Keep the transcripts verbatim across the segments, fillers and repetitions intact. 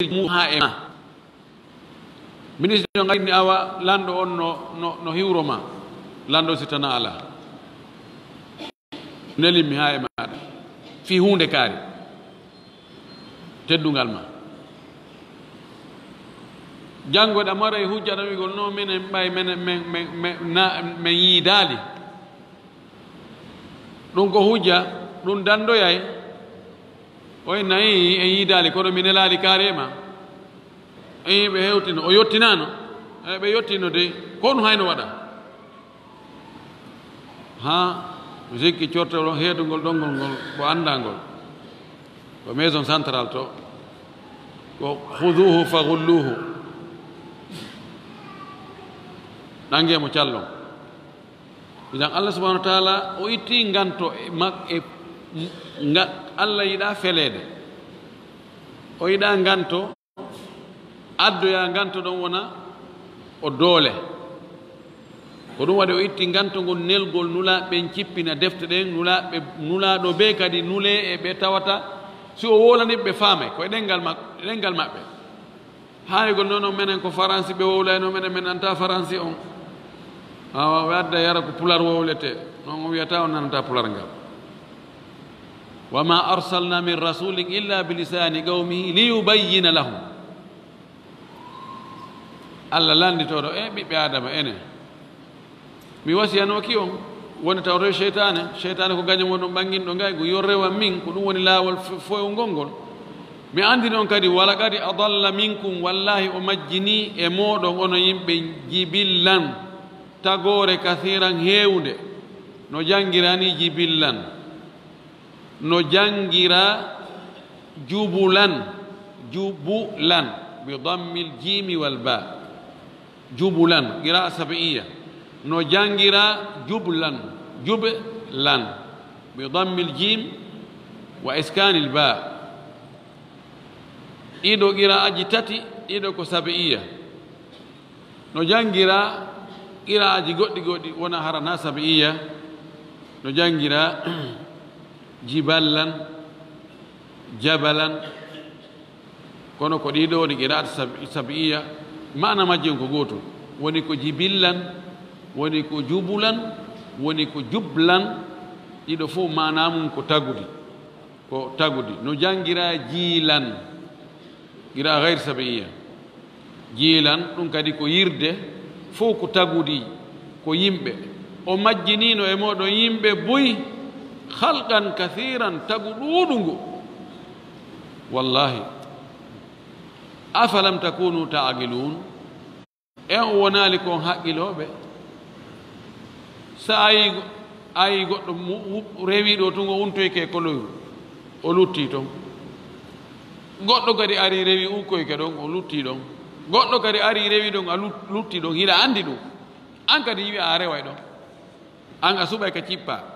mu haa e ma. Ministre o ngayni awa lanɗo on no, no, no hiwro ma. Lanɗo si tana ala. Nelimmi haa e maɗa. Fii huunde kaari. Teddungal ma. Janngo ɗa mara e hujja ɗan wi'gol no menen ɓay menen men, men, men, na, men yiidaali. Ɗun ko hujja, ɗun dandoyay. Oy nayi en yiidaali, kono mi nelaali kaari e ma. Eyi, ɓe hewtino, o yottinaano. Eyi, ɓe yottino de, kono hayno waɗa. Haa, mi sikki cortol heedungol ɗonngol ngol ko anndangol. Ko maison centrale to. Ko خذوه فغلوه. Ɗanngee mo callon. Idan Allah subhanahu wa ta'ala o itti nganto e mak-, e nga-, Allah yiɗaa feleede. O yiɗaa nganto, addoyaa nganto ɗon wona o doole. Ko ɗun waɗi o itti nganto ngon nelgol nulaaɓe ɓen cippina defte ɗen, nulaaɓe, nulaaɗo bee kadi nulee e ɓe tawata si o wowlani ɓe faamay ko e ɗenngal mak-, ɗenngal maɓɓe. Haayugol non, on menen ko Faransi ɓe wowlayno, menen men nanta Faransi on. Awa, ɓe adda yara ko pular wowlete. Non o wiyata on nanata pular ngal. وما أرسلنا من رسول إلا بلسان قومه ليبين لهم. Allah lannditoro, e ɓiɓɓe Aadama, enen. Mi wasiyanooki on, woni tawtoy seytaane. Seytaane ko gaño muɗum ɓannginɗo ngaygu, yo rewan min, ko ɗum woni laawol f-, fewngol ngol. Mi anndini on kadi, ولقد أضل منكم, wallaahi o majjinii e mooɗon onon yimɓe, جبلا, tagoore, كثيرا, heewnde. No janngiraa ni جبلا. No janngiraa جبلا, جبلا, بضم الجيم والباء. جبلا, قراءة سبعية. No janngiraa جبلا, جبلا, بضم الجيم وإسكان الباء. Ɗiɗo qiraa'aji tati, ɗiɗo ko سبعية. No janngiraa qiraa'aji goɗɗi goɗɗi, wona hara na سبعية. No janngiraa جبلا, جبلا. Kono ko ɗiɗo woni qiraa'at sab-, سبعية, maana majji on ko gootol. Woni ko جبلا, woni ko جبلا, woni ko جبلا. Ɗiɗo fof maana mum ko tagudi. Ko tagudi. No janngiraa جيلا, qiraa'a غير سبعية. جيلا, ɗum kadi ko yirde, fof ko tagudi, ko yimɓe. O majjiniino e mooɗon yimɓe buy, خلقا كثيرا, tagu ɗuuɗungu. Wallaahi. أفلم تكونوا تعقلون؟ En o wonaali kon haqqilooɓe? So a yii, a yii goɗɗo mu-, wu-, rewii ɗo tun, o untoyke e koloyru, o luttii ton. Goɗɗo kadi arii rewii ukkoyke ɗon, o luttii ɗon. Goɗɗo kadi arii rewii ɗon, a lut-, luttii ɗon. Hiɗa anndi ɗum. An kadi wi'a a reway ɗon. An a suɓay ka cippaa.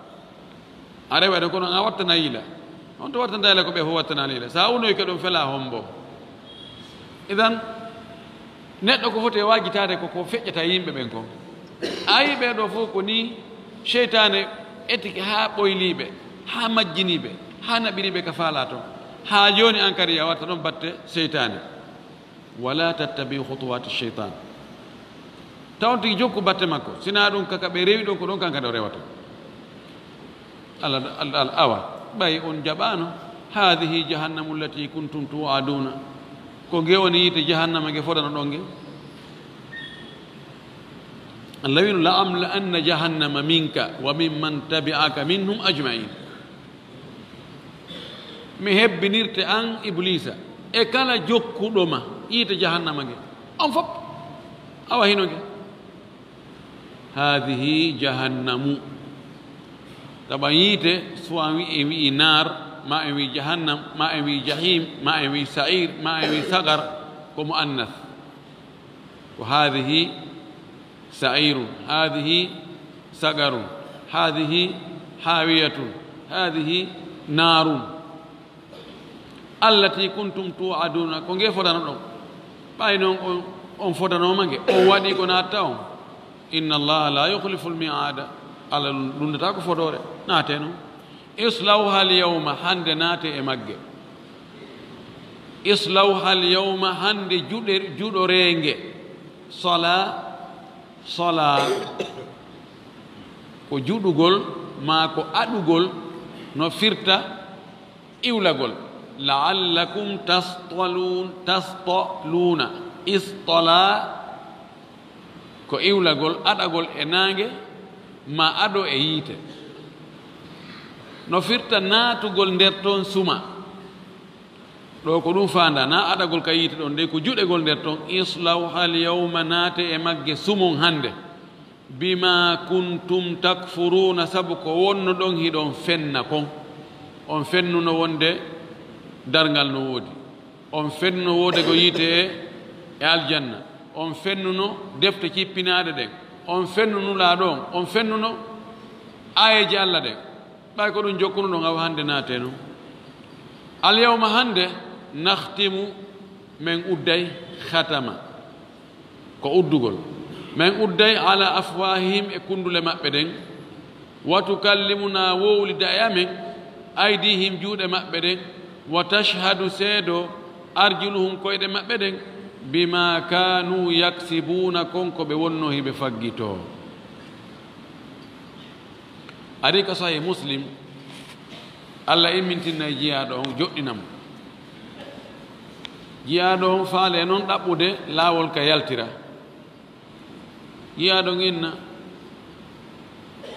A reway ɗon, kono a wattanaa yila. On to wattanta yila ko ɓe fof wattanaali yila. So a unoyke ɗon, felaa hombo. Idan, neɗɗo ko foti e waajitaade ko, ko feƴƴata e yimɓe ɓen kon. A yii ɓee ɗoo fof ko nii seytaane etike haa ɓoylii ɓe, haa majjinii ɓe, haa naɓirii ɓe ka faalaa ton. Haa jooni an kadi a watta ɗon batte seytaane. ولا تتبعوا خطوات الشيطان. Taw on tigi jokku batte makko. Sinaa ɗum kaka ɓe rewi ɗon ko ɗon kan kadi o rewata. Allah, Allah, Allah, awa. Ɓay on jaɓaano. هذه جهنم التي كنتم توعدون. Ko nge woni yiite jahannama nge fodano ɗon nge. Allah wi'no, لأملأن جهنم منك وممن تبعك منهم أجمعين. Mi hebbinirte an Ibliisa e kala jokkuɗo ma yiite jahannama nge. On fop. Awa hino nge. هذه جهنم. Taɓa yiite, soit en wi'i, en wi'i naar, ma en wi'i jahannam, ma en wi'i jahim, ma en wi'i sa'ir, ma en wi'i sagar, ko mu'annas. Ko هذه سعير، هذه سقر، هذه حاوية، هذه نار. التي كنتم توعدون، ko nge fodano ɗon. Ɓay non on, on fodanooma nge, on waɗi ko naatta on. إن الله لا يخلف الميعاد. Allah lundata ko fodoore. Naate non. اصلوها اليوم، hannde naate e magge. Islawha al yawma, hannde juɗe-, juɗoreenge. Sola, sola. Ko juɗugol maa ko aɗugol no firta iwlagol. La'allakum tastalun, tastaluna. Istola, ko iwlagol, aɗagol e naange, maa aɗo e yiite. No firta naatugol nder toon suma. Ɗo ko ɗum faanda, na aɗagol ka yiite ɗon, dey ko juɗegol nder toon. Islawha al yawma, naate e magge sumon hannde. Bima kuntum takfuruna, sabu ko wonnoɗon hiɗon fenna kon. On fennuno wonde darngal no woodi. On fennuno woodego yiite e, e aljanna. On fennuno defte cippinaaɗe ɗen. On fennu Nulaaɗo on. On fennuno aayeeje Alla ɗen. Ɓay ko ɗum jokkunoɗon, awa hannde naate non. Al yawma, hannde, nakhtimu, men udday, khatama, ko uddugol. Men udday ala afwahihim, e kundule maɓɓe ɗen. Wa tukallimuna, wowlida e amen, aydihim, juuɗe maɓɓe ɗen. Wa tashhadu, seedo, arjuluhum, koyɗe maɓɓe ɗen. Bima kanu yaksibuna, kon ko ɓe wonno hiɓe faggitoo. Ari ka Sahih Muslim, Alla immintinna e jiyaaɗo on, joɗɗina mo. Jiyaaɗo on faale non ɗaɓɓude laawol ka yaltira. Jiyaaɗo on inna,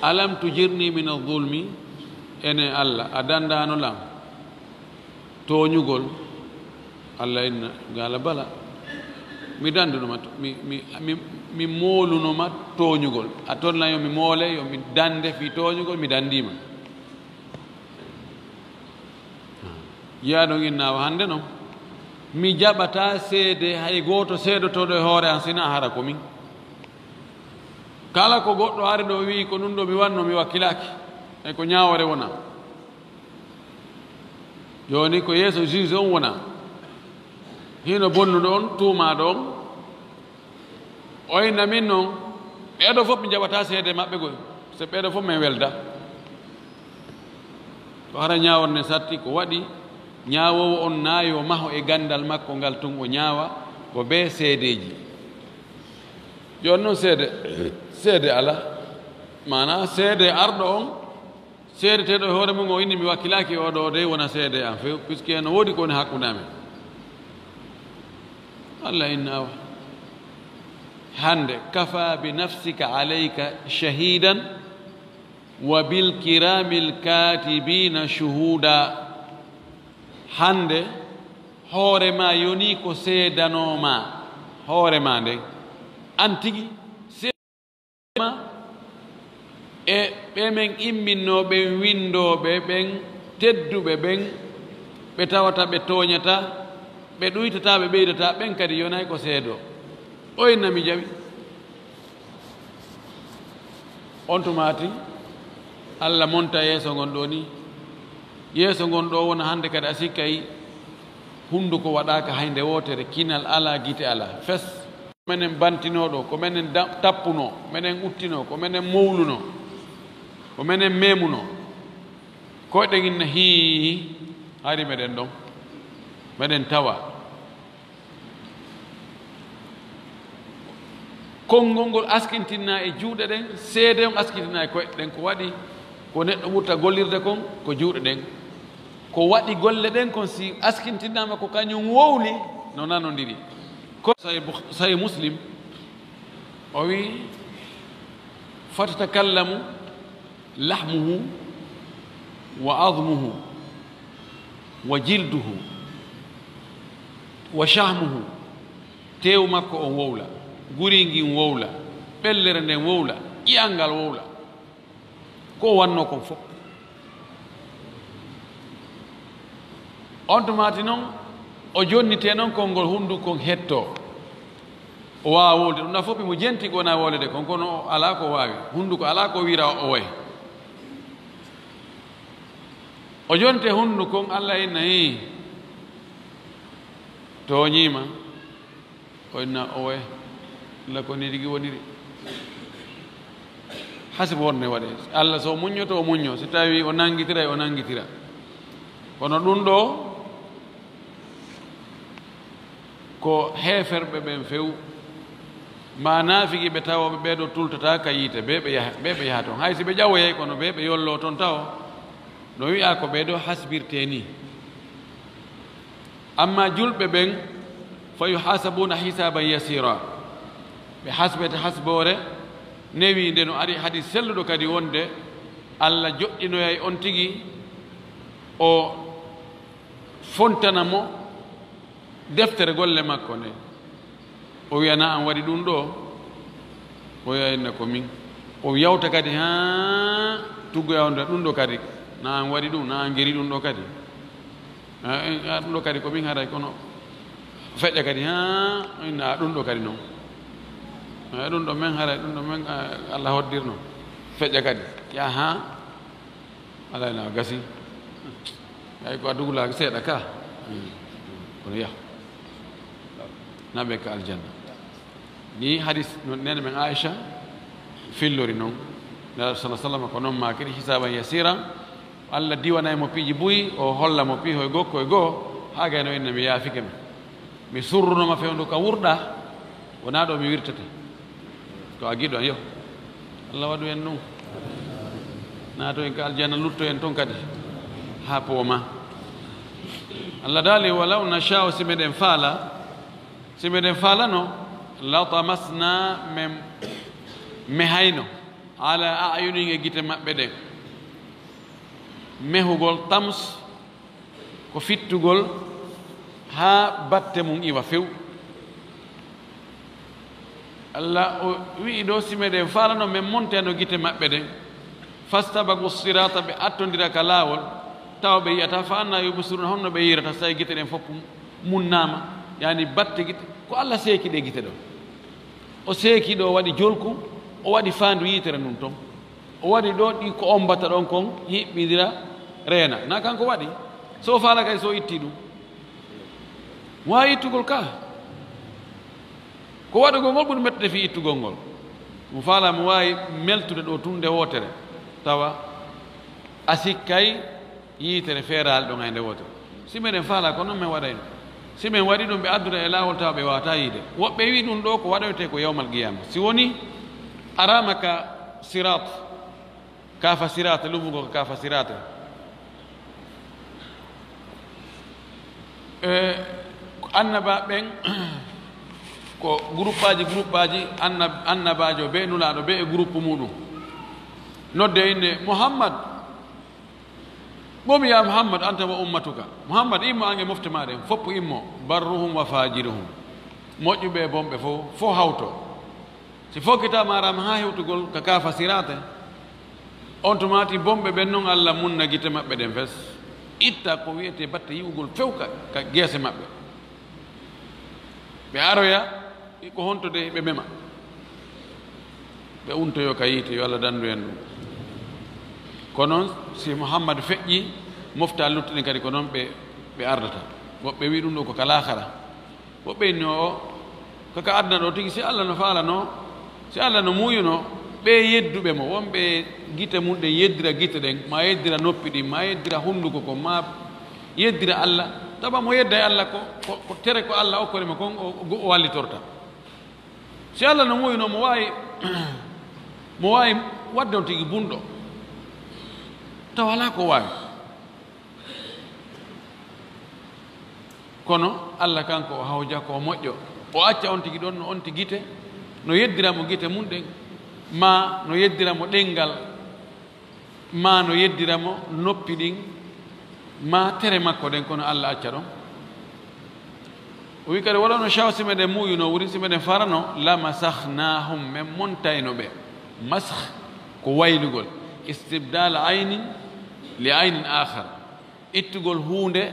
"Alam tujirni min az-zulmi?" Ene Alla, a dandaano lam tooñugol? Alla inna, gaala bala. Mi danduno ma to-, mi, mi, mi, mi mooluno ma tooñugol. A tolna yo mi moole, yo mi dande fii tooñugol, mi dandiima. Jiyaaɗo on inna, awa hannde non, mi jaɓataa seede hay gooto seedotooɗo e hoore an, sinaa hara ko min. Kala ko goɗɗo ari ɗo wi'i ko ɗum ɗo mi wanno, mi wakkilaaki. E ko ñaawore wona. Jooni ko yeeso juge on wona. Hino bonnuɗo on, tuumaaɗo on. O inna min non, ɓeeɗo fof mi jaɓataa seede maɓɓe goy. Se ɓeeɗo fof men welda. Ko hara ñaawore ne satti, ko waɗi ñaawoowo on na yo maho e ganndal makko ngal tun, o ñaawa ko bee seedeeji. Jooni non seede, seede alaa. Maanaa seede arɗo on, seedeteeɗo e hoore mum o inni, "Mi wakkilaaki oo ɗoo dey wona seede am few, puisque no woodi ko woni hakkunde amen." Alla inna, awa. Hannde, "Kafa bi nafsika alayka shahidan wa bil kiramil katibina shuhuda." Hannde, hoore ma yoni ko seedanoo ma hoore ma nden. An tigi, ma e ɓe men imminnoo ɓen winndooɓe ɓen tedduɓe ɓen, ɓe tawata ɓe tooñataa, ɓe ɗuytataa, ɓe ɓeydataa, ɓen kadi yonay ko seedoo. Oy na mi jaɓi. On tumaati, Alla monta yeeso ngon ɗoo ni. Yeeso ngon ɗoo wona hannde kadi a sikkay hunnduko waɗaaka hay nde wootere, kinal alaa, gite alaa. Fes. Menen bantinoo ɗoo, ko menen da-, tappunoo, menen uttinoo, ko menen mowlunoo, ko menen memunoo. Koyɗen inna hii, hari meɗen ɗon. Meɗen tawa. Konngol ngol askintinna e juuɗe ɗen, seede on askintinna e koyɗe ɗen. Ko waɗi ko neɗɗo ɓurta gollirde kon, ko juuɗe ɗen. Ko waɗi golle ɗen kon, si askintinnaama, ko kañum wowli no nanondiri. Ko Sahih Bukh-, Sahih Muslim, o wi, "Fatatakallamu lahmuhu wa azmuhu wa jilduhu wa shahmuhu." Teewu makko on wowla, guri ngin wowla, ɓellere nden wowla, ƴi'al ngal wowla. Ko o wannoo kon fof. On tumaati non, o jonnitee non konngol hunnduko kon hettoo. O waawa wowlude. Ɗum ɗaa fof mo jenti ko wonaa wowleede kon, kono o alaa ko o waawi. Hunnduko alaa ko wira o wayi. O jonte hunnduko kon, Alla inna, "Hii, tooñiima." O inna, "Owe, la ko ni rigi woniri." Hasibo wonde waɗe. Alla so muññoto, o muñño. Si tawi o nanngitiray, o nanngitira. Kono ɗum ɗo, Ko heeferɓe ɓen few, ma naafigiiɓe tawooɓe ɓee ɗoo tultataa ka yiite, ɓee ɓe yaha, ɓee ɓe yaha ton. Hay si ɓe ƴawoyay, kono ɓee ɓe yolloo ton tawo. No wi'aa ko ɓee ɗoo hasbirtee nii. Amma julɓe ɓen, fa yuhasabuuna hisaaban yasiira. Ɓe hasbete hasboore newiinde, no ari hadis selluɗo kadi wonde Alla joɗɗinoyay on tigi, o fontana mo deftere golle makko nde. O wi'a, "Na an waɗi ɗum ɗoo?" O wi'a, "Inna ko min." O yawta kadi, haa tuggoya on ɗum ɗoo kadi. "Na an waɗi ɗum, na an geri ɗum ɗoo kadi. A, a, ɗum ɗoo kadi ko min haray kono." Feƴƴa kadi, haa, "Inna ɗum ɗoo kadi non. A, ɗum ɗoo men haray, ɗum ɗoo men, a, Alla hoddirno." Feƴƴa kadi, yaa haa Alaa, na gasi. Ay, ko a dugulaaki seeɗa ka. Kono yah. Na ɓe ka aljanna. Ni hadis no nene men Aisha fillori non. Nela sallallahu alaihi wasallam ko non maakiri, hisaaban yasiira. Alla diwanay mo piiji buy, o holla mo piihoy goo, koy goo, haa gay no inna mi yaafike ma. Mi surruno ma fewndo ka wurɗa, wonaa ɗo mi wirtete. To a giɗo, yo Alla waɗu en ɗum. Naato en ka aljanna, lutto en ton kadi. Haa pooma. Alla daali, "Walaw nasha'u", si meɗen faala, si meɗen faalano, "la tamasna", men mehayno, "ala a'yunihim", e gite maɓɓe ɗen. Mehugol tams, ko fittugol haa batte mum iwa few. Alla o wi'i ɗoo, si meɗen faalano, men monteno gite maɓɓe ɗen. Fastabaqu sirata, ɓe attondira ka laawol, tawa ɓe yi'ata. Fa anna yubsirun, honno ɓe yi'irata, so tawi gite ɗen fof munnaama, yani batte gite? Ko Alla seeki ɗe gite ɗoo. O seeki ɗoo, o waɗi jolku, o waɗi faandu yiitere ndun ton. O waɗi ɗoo ɗi ko ombata ɗon kon, hiɓɓidira, reena. Na kanko waɗi. So faala kay, so itti ɗum. Waawi ittugol ka. Ko waɗugol ngol ɓuri mettude fii ittugol ngol. Mo faala mo waawi meltude ɗoo tun nde wootere. Tawa a sikkay yiitere feeraali ɗon hay nde wootere. Si meɗen faala ko non men waɗayno. Si men waɗi ɗum, ɓe adduda e laawol tawa ɓe waawataa yiide. Woɓɓe wi'i ɗum ɗoo ko waɗoytee ko yawmal qiyaama. Si woni araama ka siraat, kaafa siraat, lumbugol ko kaafa siraat. E annabaa ɓen ko guruppaaji, guruppaaji, annab-, annabaajo bee nulaaɗo bee e guruppu muuɗum. Nodde inne Muhammad. Qum ya Muhammad, anta wa ummatuka. Muhammad, immo an e mofte maa ɗen, fof immo. Barruhum wa fajiruhum. Moƴƴuɓe e bonɓe fof, fof hawto. Si fokkitaama araama haa hewtugol ka kaafa siraate, on tumaati bonɓe ɓen non Alla munna gite maɓɓe ɗen fes. Itta ko wi'etee batte yi'ugol few ka, ka geese maɓɓe. Ɓe aroya, ko honto de ɓe mema? Ɓe untoyo ka yiite, yo Alla dandu en ɗum. Ko non, si Muhammad feƴƴi, mofta luttuɗen kadi ko non ɓe, ɓe ardata. Woɓɓe wi'i ɗum ɗoo ko ka laakara. Woɓɓe inni o, ko ka aduna ɗoo tigi, si Alla no faalano, si Alla no muuyuno, ɓee yedduɓe mo, wonɓe gite mum ɗen yeddira gite ɗen, maa yeddira noppi ɗin, maa yeddira hunduko kon, maa yeddira Alla, tawa mo yedday Alla ko, ko, ko tere ko Alla okkori mo kon, o, o, o wallitorta. Si Alla no muuyuno, mo waawi, mo waawi waɗde on tigi bunɗo, tawa alaa ko waawi. Kono Alla kanko o hawja ko moƴƴo, o acca on tigi ɗon no on tigi gite, no yeddira mo gite mum ɗen, maa no yeddira mo ɗenngal, maa no yeddira mo noppi ɗin, maa tere makko ɗen, kono Alla acca ɗon. O wi kadi, walaw nasha'u, si meɗen muuyuno, wuri si meɗen farano, lamasakhnaahum, men montayno ɓe. Masakh ko waylugol, istibdaal aynin li aynin aakhar. Ittugol huunde,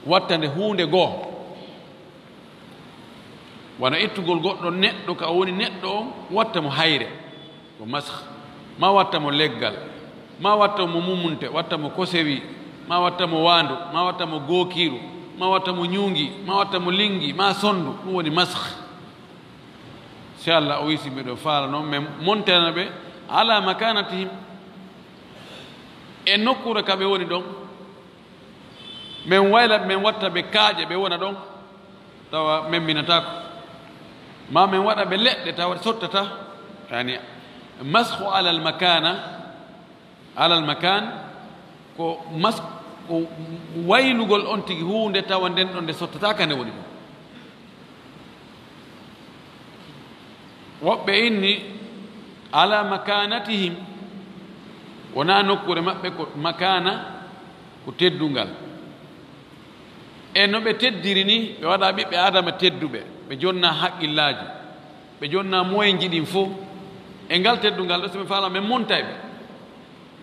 watta nde huunde goo. Wano ittugol goɗɗo neɗɗo ka o woni neɗɗo on, watta mo hayre, ko masakh. Maa watta mo leggal, maa watta mo mumunte, watta mo kosewi, maa watta mo waandu, maa watta mo gookiiru, maa watta mo ñuungi, maa watta mo linngi, maa sonndu, ɗum woni masakh. Si Alla o wisi miɗo faala noon, men montana ɓe ala makanatihim, e nokkuure ka ɓe woni ɗon. Men wayla ɓe, men watta ɓe kaaƴe, ɓe wona ɗon. tawa memminataako. Ma men waɗa ɓe leɗɗe tawa sottata. Yani, mashu alal makana, alal makan, ko mas-, ko waylugol on tigi huunde tawa nden ɗon nde sottata ka nde woni ɗum. Woɓɓe inni ala makanatihim, wonaa nokkuure maɓɓe ko makana, ko teddungal. E no ɓe teddiri ni, ɓe waɗa ɓiɓɓe Adama tedduɓe, ɓe jonna haqqillaaji, ɓe jonna moyenji ɗin fof. E ngal teddungal ɗo, so ɓe faala, men montay ɓe.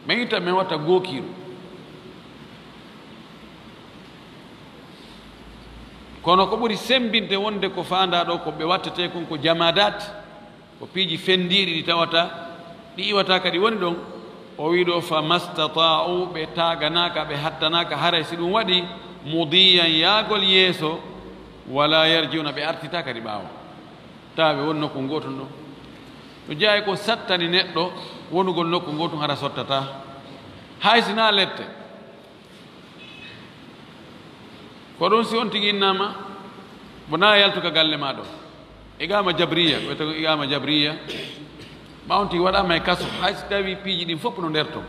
Men itta, men watta gookiiru. Kono ko ɓuri semmbinde wonde ko faandaa ɗo, ko ɓe wattete kon ko jamaadaat, ko piiji fenndiiɗi ɗi tawata, ɗi iwata kadi woni ɗon. O wii ɗo, "Fa mastata'u", ɓe taaganaaka, ɓe hattanaaka, haray si ɗum waɗi, "mudiyan", yaagol yeeso, "wala yarji'una", ɓe artita kadi ɓaawo. Tawa ɓe woni nokku ngootun ɗon. No jeyaa ko sattani neɗɗo wonugol nokku ngootun hara sottata. Hay si na lette. Ko ɗum si on tigi innama, wona yaltu ka galle ma ɗo. Iqama jabriya, wiyete ko iqama jabriya. Ma on tigi waɗama e kaso, hay si tawi piiji ɗin fof no nder ton.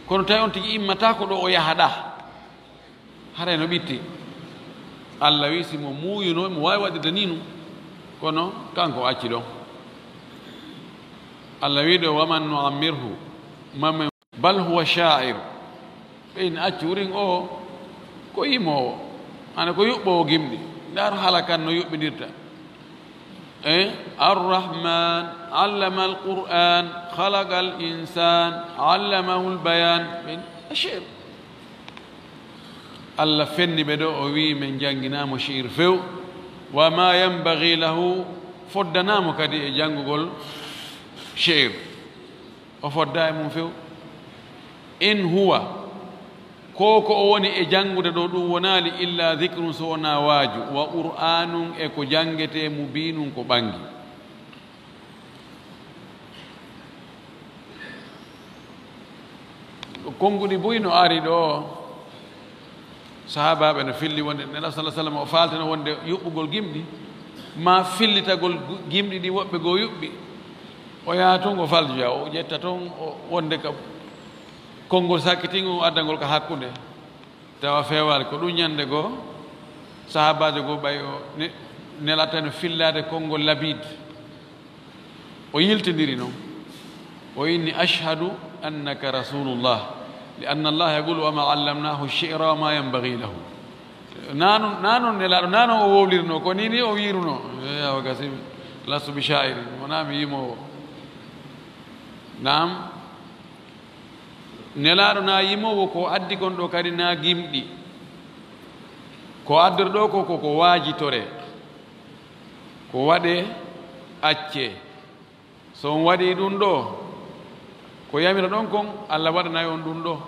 Kono tawi on tigi immata ko ɗo o yaha ɗa. Haray no ɓitti. Allah wi si mo muuyuno, mo waawi waɗirde ni nun. Kono kanko o acci ɗon. Allah wi ɗo, "Wa man nu'ammirhu", ma men Bal huwa sha'ir. Ɓe in accu wurin o ko yimoowo. Ana ko yuɓɓoowo gimɗi. Ndaar hala kan no yuɓɓindirta. Eh? Arrahman, allama alquran, khalaqa al insan, allamahu albayan. Ɓen, ashir. Allah fenni ɓe ɗo, o wi men janginaamo shi'ir few. Wa ma yanbaghi lahu, foddanaamo kadi e jangugol shi'ir. O fodda e mum few. In huwa, ko ko o woni e janngude ɗo, ɗum wonaali illa dhikrun, so wonaa waaju, wa qur'aanun, e ko janngetee, mubiinun, ko ɓanngi. Konnguɗi buy no ari ɗo. Sahaabaaɓe no filli wonde Nelaaɗo sallallaahu alayhi wa sallam o faaltino wonde yuɓɓugol gimɗi, maa fillitagol gu-, gimɗi ɗi woɓɓe goo yuɓɓi. O yaha toon o faljoya, o ƴetta toon o wonde ka konngol sakkitingol, o adda ngol ka hakkunde. Tawa feewaali. Ko ɗum ñannde goo, sahaabaajo goo ɓay o ne-, Nelaaɗo no fillaade konngol Labiid. O yiltindiri noon. O inni, "Ashhadu annaka rasulullah, li anna Allah yaqulu, wa ma allamnahu shi'ra wa ma yanbaghi lahu." Naa noon, naa noon Nelaaɗo, naa noon o wowlirnoo, ko nii nii o wiirunoo. "Eh, awa gasi, lastu bi sha'irin, wonaa mi yimoowo." Naam, Nelaaɗo naa yimoowo, ko addi kon ɗo kadi naa gimɗi. Ko addori ɗo ko, ko, ko waajitoree. Ko waɗee, accee. So on waɗii ɗum ɗo, ko yamira ɗon kon, Allah waɗanay on ɗum ɗo.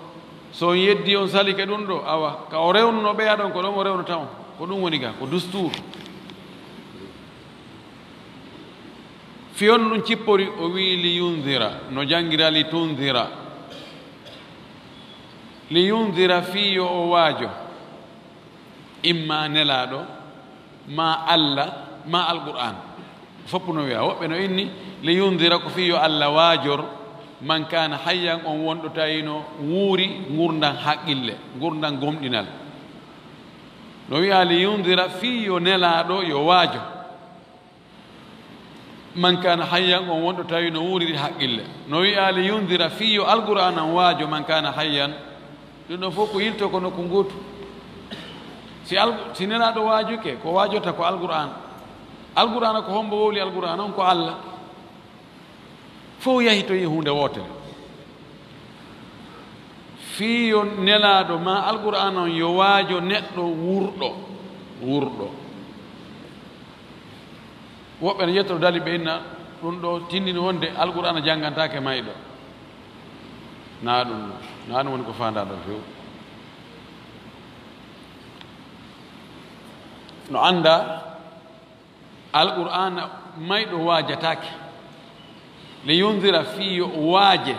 So on yeddii, on salike ɗum ɗo, awa, ka o rewnunoo ɓeya ɗon, ko ɗon o rewnata on. Ko ɗum woni ga, ko dustuur. Fii honno ɗum cippori, o wi'i, "Li yundira", no janngira, "Li tundira." Li yundira, fii yo o waajo. Imma Nelaaɗo, maa Alla, maa Alqur'aan. Fof no wiya, woɓɓe no inni, "Li yundira", ko fii yo Alla waajor, "man kaana hayyan", on wonɗo tawi no wuuri ngurndan haqqille, ngurndan gomɗinal. No wiya, "Li yundira", fii yo Nelaaɗo yo waajo. "Man kaana hayyan", on wonɗo tawi no wuuriri haqqille. No wiya, "Li yundira", fii yo Alqur'aan an waajo, "man kaana hayyan". Ɗum ɗon fof ko yilto ko nokku nguutu. Si Al-, si Nelaaɗo waajuke, ko waajorta ko Alqur'aan. Alqur'aana ko hombo wowli Alqur'aana on? Ko Alla. Fof yahi to huunde wootere. Fii yo Nelaaɗo maa Alqur'aana on yo waajo neɗɗo wuurɗo, wuurɗo. Woɓɓe no ƴettoo dali ɓe inna ɗum ɗo tindini wonde Alqur'aana janngantaake mayɗo. Naa ɗum, naa ɗum woni ko faandaa ɗo few. No anndaa Alqur'aana mayɗo waajataake. Li yundira, fii yo waaje.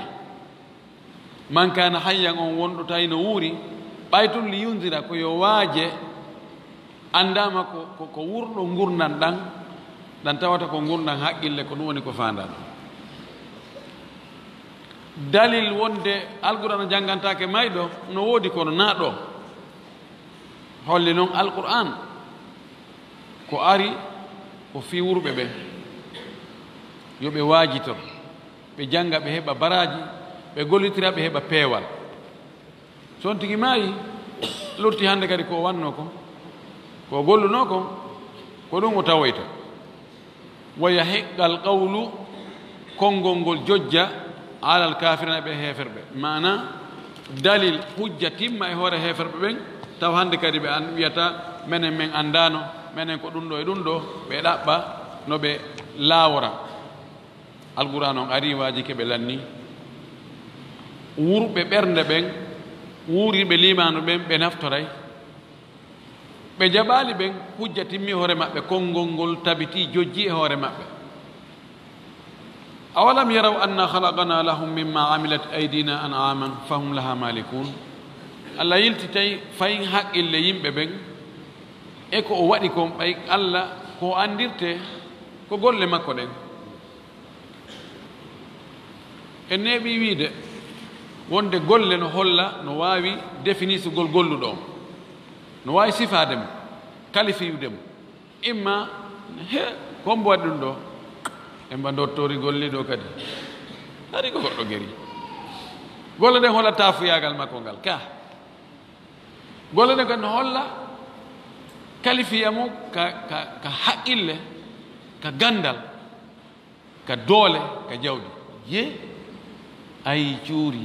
Man kaana hayyan, on wonɗo tawi no wuuri. Ɓay tun li yundira, ko yo waaje. Anndaama ko, ko, ko wurɗo ngurndan ɗan, ɗan tawata ko ngurndan haqqille, ko ɗum woni ko faandaa ɗum. Dalil wonde Alqur'aana janngantaake mayɗo, no woodi kono naa ɗo. Holli noon Alqur'aan ko ari ko fii wurɓe ɓen, yo ɓe waajitor, ɓe jannga, ɓe heɓa baraaji, ɓe gollitira, ɓe heɓa peewal. So on tigi maayi, lutti hannde kadi ko o wannoo kon, ko o gollunoo kon, ko ɗum o tawoyta. Wa yahiqqal qawlu, konngol ngol jojja, alal kaafiriina, ɓe heeferɓe. Maana, dalil, hujja timma e hoore heeferɓe ɓen, taw hannde kadi ɓe an-, wiyata, menen men anndaano, menen ko ɗum ɗo e ɗum ɗo, ɓe ɗaɓɓa no ɓe laawora. Alqur'aan on arii waaji ke ɓe lanni. Wuurɓe ɓernde ɓen, wuuriiɓe liimaanu ɓen, ɓe naftoray. Ɓe jaɓaali ɓen, hujja timmi hoore maɓɓe, konngol ngol tabitii, jojji e hoore maɓɓe. Awalam yaraw anna khalaqna lahum mimma amilat aydina an'aman fahum laha malikun. Allah yiltitay fayin haqqille yimɓe ɓen, e ko o waɗi kon, ɓay Allah ko o anndirte ko golle makko ɗen. En neeɓii wiide wonde golle no holla, no waawi definisugol golluɗo on, no waawi sifaade mo, kalifiyude mo. Imma, he, ko mbo waɗi ɗum ɗo? En mba ndottori golli ɗo kadi. Hari ko goɗɗo geri. Golle ɗen holla taafuyaagal makko ngal, ka. Golle ɗen kadi no holla kalifiya mo ka, ka, ka haqqille, ka ganndal, ka doole, ka jawdi. Ye, ay cuuri.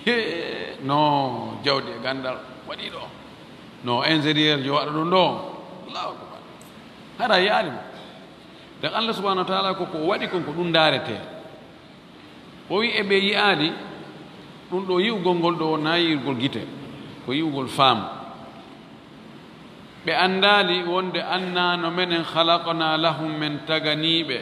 He, no jawdi e ganndal waɗi ɗo. No ingénieur jo waɗa ɗum ɗo. Allahu akbar. Hara yaali mo. Dan Allah subhanahu wa ta'ala ko, ko o waɗi kon ko ɗum ndaarete. O wi e ɓe yi'aali ɗum ɗo yi'ugol ngol ɗo wonaa yi'ugol gite, ko yi'ugol faamu. Ɓe anndaali wonde annaa no menen khalaqna lahum men taganiiɓe,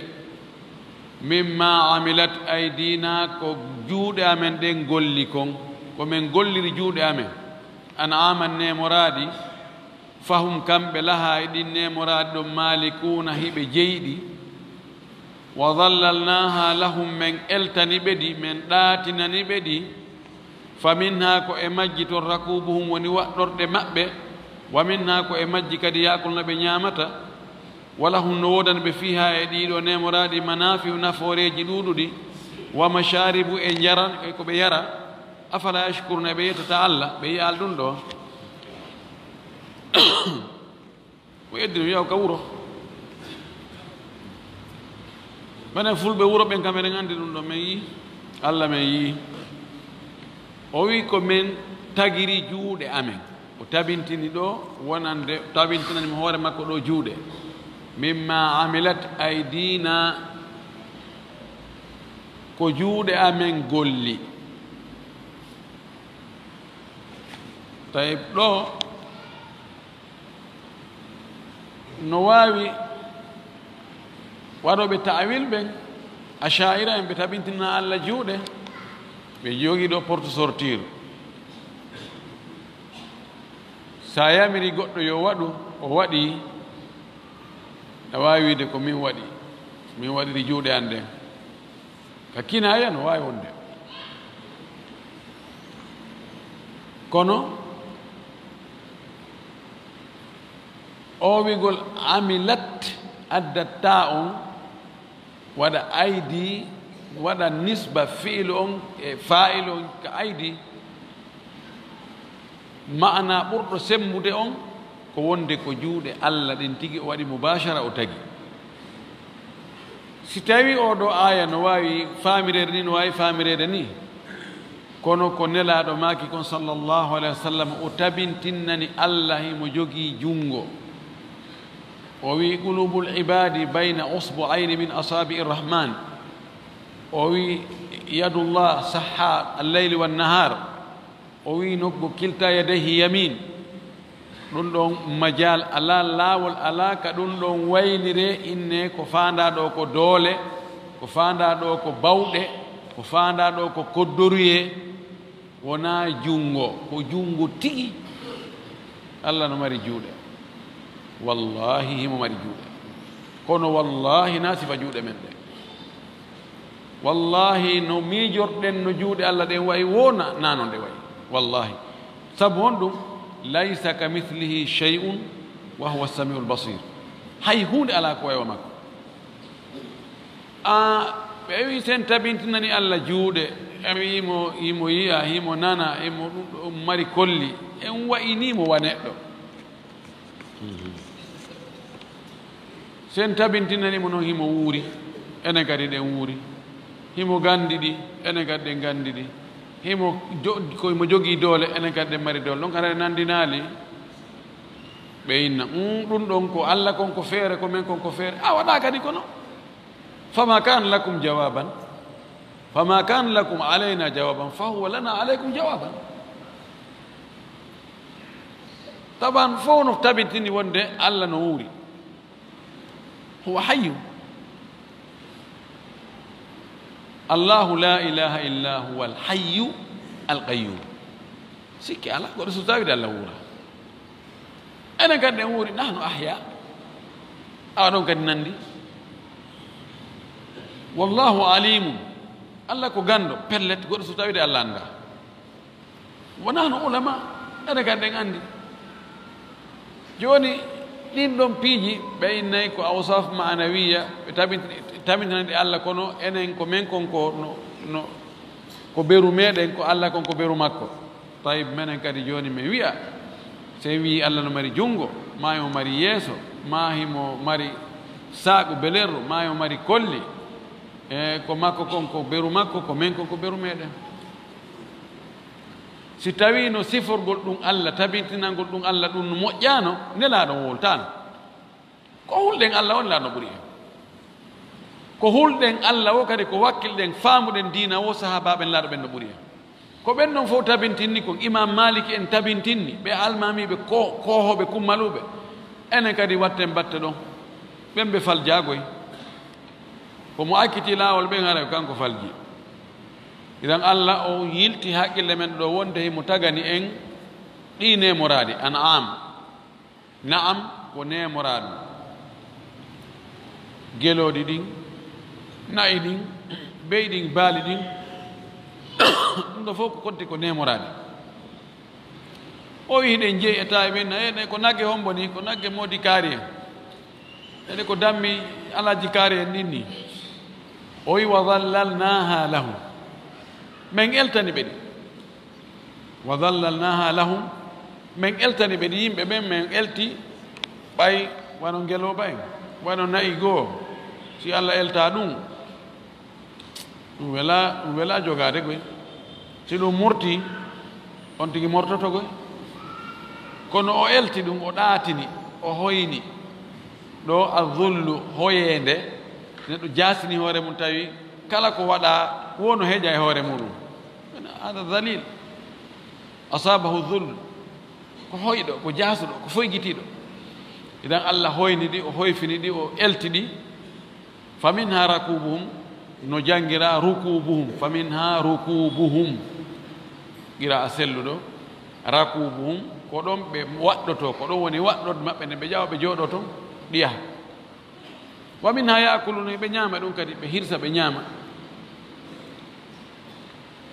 mimma amilat aydina ko juuɗe amen ɗen golli kon, ko men golliri juuɗe amen, an'aman neemoraadi, fahum kamɓe laha e ɗin neemoraadi ɗon malikuuna hiɓe jeyɗi, wa dhallalnaha lahum men eltani ɓe ɗi, men ɗaatinani ɓe ɗi, Fa minha ko e majji ton rakubuhum woni waɗɗorɗe maɓɓe, wa minha ko e majji kadi yaakulna ɓe ñaamata, wa lahum no woodani ɓe fiha e ɗiɗo neemoraɗi manafiu nafooreeji ɗuuɗuɗi, wa masharibu e njaran e ko ɓe yara, afala yashkuruna ɓe yettata Allah ɓe yi'al ɗum ɗo. O eddi no wiya o ka wuro. Menen fulɓe wuro ɓen kam eɗen anndi ɗum ɗo men yii Allah men yii. O wi ko men tagiri juuɗe amen, o tabintini ɗo wonande tabintinani mo hoore makko ɗo juuɗe. Mimma amilat aydina, ko juuɗe amen golli. Tawi ɗo no waawi waɗooɓe ta'awil ɓen, Asha'ira en, ɓe tabintina Allah juuɗe, ɓe jogii ɗo porte sortir. Sa yamiri goɗɗo yo waɗu, o waɗi, a waawi wiide ko min waɗi, min waɗiri juuɗe an ɗen. Ka kinaaya no waawi wonde. Kono o wigol amilat addatta on waɗa aydi, waɗa nisba fiilu on e faa'ilu on ka aydi. Ma'ana ɓurɗo semmbude on ko wonde ko juuɗe Allah ɗen tigi o waɗi mubashara o tagi. Si tawi oo ɗoo aaya no waawi faamireede ni, no waawi faamireede ni, kono ko Nelaaɗo maaki kon sallallahu alayhi wa sallam, o tabintinnani Allah himo jogii junngo. O wi, "Qulubul ibadi bayna usbu'ayni min asabi'ir rahman." O wi, "Yadullah sahha al-layli wan nahar." O wi, "Nokku kilta yadayhi yamin." Ɗum ɗon majal alaa, laawol alaa ka ɗum ɗon waylire, inne ko faandaa ɗo ko doole, ko faandaa ɗo ko bawɗe, ko faandaa ɗo ko koddoruyee, wonaa junngo, ko junngo tigi. Allah no mari juuɗe. Wallahi, himo mari juuɗe. Kono wallahi, na sifa juuɗe men ɗe. Wallahi, no miijorɗen no juuɗe Allah ɗen wayi, wo na, na non ɗe wayi. Wallahi. Sabu honɗum? "Laysa kamithlihi shay'un wa huwa samiul basir." Hay huunde alaa ko wayi wa makko. A, ɓe wi sen tabintinani Allah juuɗe, en wi himo, himo yi'a, himo nana, himo ɗum ɗo mari kolli, en wa'ini mo wa neɗɗo. Sen tabintinani mo non himo wuuri, enen kadi ɗen wuuri. Himo gandi ɗi, enen kadi ɗen gandi ɗi. Himo jo-, ko himo jogii doole, enen kadi ɗen mari doole. Donc, haray nandinaali, ɓe inna, "Mm, ɗum ɗon ko Allah kon ko feere, ko men kon ko feere." A waɗa kadi kono. "Fama kana lakum jawaban, fama kana lakum alayna jawaban, fa huwa lana alaykum jawaban." Taban fof no tabitini wonde Allah no wuuri. Huwa hayyu. Allahu la ilaha illa huwa al hayyu al qayyum. Sikke ala, goɗɗo so tawide Allah wuura. Enen kadi en wuuri, nahnu ahya. Awa ɗon kadi nandi. Wallahu alimun. Allah ko ganndo, pellet, goɗɗo so tawide Allah annda. Wa nahnu ulama, enen kadi en anndi. Jooni, ɗin ɗon piiji, ɓe innay ko awsaf ma'anawiya, ɓe tabit-, tabitana ɗi Allah, kono enen ko men kon ko no, no, ko beru meɗen, ko Allah kon ko beru makko. Tayib, menen kadi jooni men wi'a, so en wi'i Allah no mari junngo, ma himo mari yeeso, ma himo mari saaku belerru, ma himo mari kolli, e ko makko kon ko beru makko, ko men kon ko beru meɗen. Si tawii no siforgol ɗum Allah, tabintinangol ɗum Allah, ɗum no moƴƴaano, Nelaaɗo wowltaano. Ko hulɗen Allah o, Nelaaɗo no ɓuri en. Ko hulɗen Allah o kadi, ko wakkilɗen, faamuɗen diina o, sahaabaaɓe Nelaaɗo ɓen no ɓuri en. Ko ɓen ɗon fof tabintinni kon, Imaam Maaliki en tabintinni, ɓe almaamiiɓe ko-, koohooɓe kummaluuɓe. Enen kadi watten batte ɗon. Ɓen ɓe faljaagoy. Ko mo acciti laawol ɓen, haray ko kanko falji. Idan Allah o yilti haqqille men ɗo wonde himo tagani en ɗi neemoraadi, an'am. Na'am, ko neemoraaɗum. Gelooɗi ɗin, na'i ɗin, be'i ɗin, baali ɗin, ɗum ɗo fof ko konti ko neemoraaɗi. O wi'i, "Hiɗen jeyi e tawi men, e ɗe ko nagge hombo ni? Ko nagge moodi kaari en. E ɗe ko dammi alaaji kaari en ɗin ni." O wi'i, "Wa dhallalnaha lahum." Men eltani ɓe ɗi. "Wa dhallalnaha lahum." Men eltani ɓe ɗi yimɓe ɓen, men elti ɓay wano ngelooba en, wano na'i goo. Si Allah elta ɗum, Ɗum wela, ɗum wela jogaade koy. Si ɗum murti, on tigi mortoto koy. Kono o elti ɗum, o ɗaatini, o hoyni. Ɗo a zullu, hoyeende, neɗɗo jaasini hoore mum, tawi kala ko waɗa, wo no heƴa e hoore muɗum. Hada dalil. Asabahu zullu. Ko hoyɗo, ko jaasuɗo, ko foygitiiɗo. Idan Allah hoyni ɗi, o hoyfini ɗi, o elti ɗi. Fa minha rakubuhum, no janngiraa rukubuhum. Fa minha rukubuhum. Qira'a selluɗo. Rakubuhum, ko ɗon ɓe waɗɗotoo, ko ɗon woni waɗɗorde maɓɓe, nde ɓe ƴawa, ɓe jooɗoo ton, ɗi yaha. Wa minha ya'kuluna, ɓe ɲaama ɗum kadi, ɓe hirsa, ɓe ɲaama.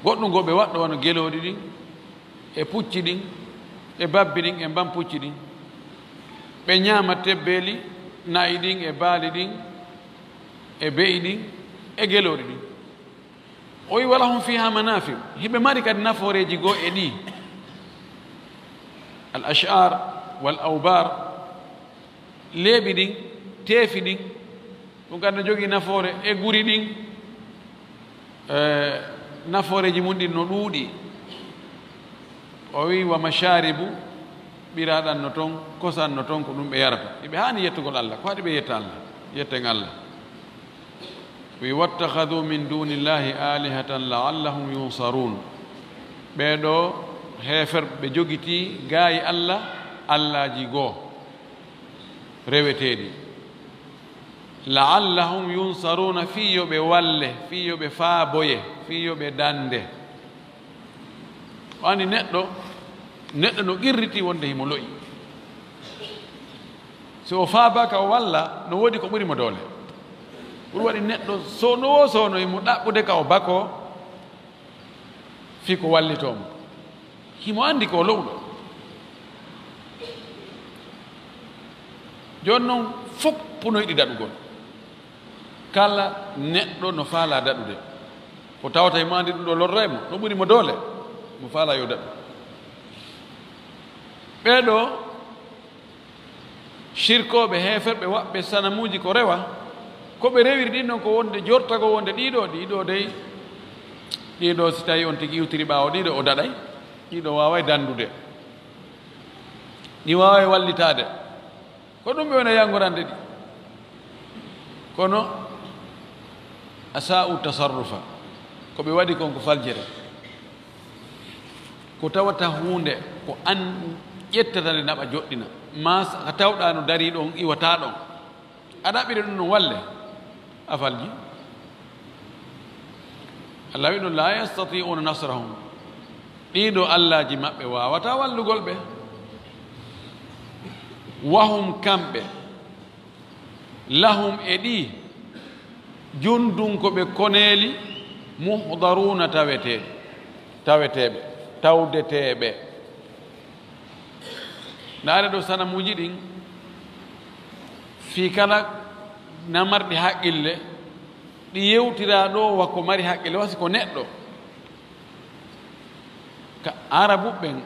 Goɗɗum goo ɓe waɗɗo wano gelooɗi ɗin, e pucci ɗin, e babbi ɗin, e mbam pucci ɗin. Ɓe ɲaama tebbeeli na'i ɗin, e baali ɗin, e be'i ɗin, e gelooɗi ɗin. O wi, "Wa lahum fiha manafi'u." Hiɓe mari kadi nafooreeji goo e ɗi. Al ash'ar wal awbar, leeɓi ɗin, teefi ɗin, ɗum kadi no jogii nafoore e guri ɗin. E, nafooreeji mum ɗin no ɗuuɗi. O wi, "Wa masharibu", ɓiraaɗan no ton, kosan no ton, ko ɗum ɓe yarata. Hiɓe haani yettugol Allah, ko haɗi ɓe yetta Allah? Yetten Allah. Wi, "Wattakhadhu min dunillahi alihatan la'allahum yunsarun." Ɓee ɗoo heeferɓe ɓe jogitii gaayi Allah, allaaji goo reweteeɗi. "La'allahum yunsaruna", fii yo ɓe walle, fii yo ɓe faaboye, fii yo ɓe dande. O anndi neɗɗo, neɗɗo no qirriti wonde himo lo'i. So o faabaa ka o walla, no woodi ko ɓuri mo doole. Ɗum waɗi neɗɗo soono o soono himo ɗaɓɓude ka o bakoo, fii ko wallitoo mo. Himo anndi ko o lo'uɗo. Jooni non, fof no yiɗi daɗugol. Kala neɗɗo no faalaa daɗude. Ko tawata himo anndi ɗum ɗo lorray mo, no ɓuri mo doole, mo faalaa yo daɗu. Ɓee ɗoo Sirkooɓe, heeferɓe, waɗɓe sanamuuji ko rewa, ko ɓe rewiri ɗin non ko wonde jortagol wonde ɗii ɗoo, ɗii ɗoo dey, ɗii ɗoo si tawii on tigi iwtiri ɓaawo ɗii ɗoo o daɗay, ɗii ɗoo waaway dandude, ɗi waaway wallitaade. Ko ɗum ɓe wona yangorande ɗi. Kono asa'u tasarrufa, ko ɓe waɗi kon ko faljere. Ko tawata huunde ko an ƴettata nde naɓa joɗɗina, maa s-, ka tawɗaa no darii ɗon, iwataa ɗon. A ɗaɓɓiri ɗum no walle, a falji. Allah wi'i ɗum, "La yastati'una nasrahum." Ɗii ɗoo allaaji maɓɓe waawataa wallugol ɓe. Wa hum kamɓe. Lahum e ɗi, jundun ko ɓe koneeli, muhdaruuna taweteeɓe, taweteeɓe, tawdeteeɓe. Ndaare ɗoo sanamuuji ɗin, fii kala na marɗi haqqille, ɗi yewtiraa ɗoo wa ko mari haqqille, wa si ko neɗɗo. Ka Arabu ɓen,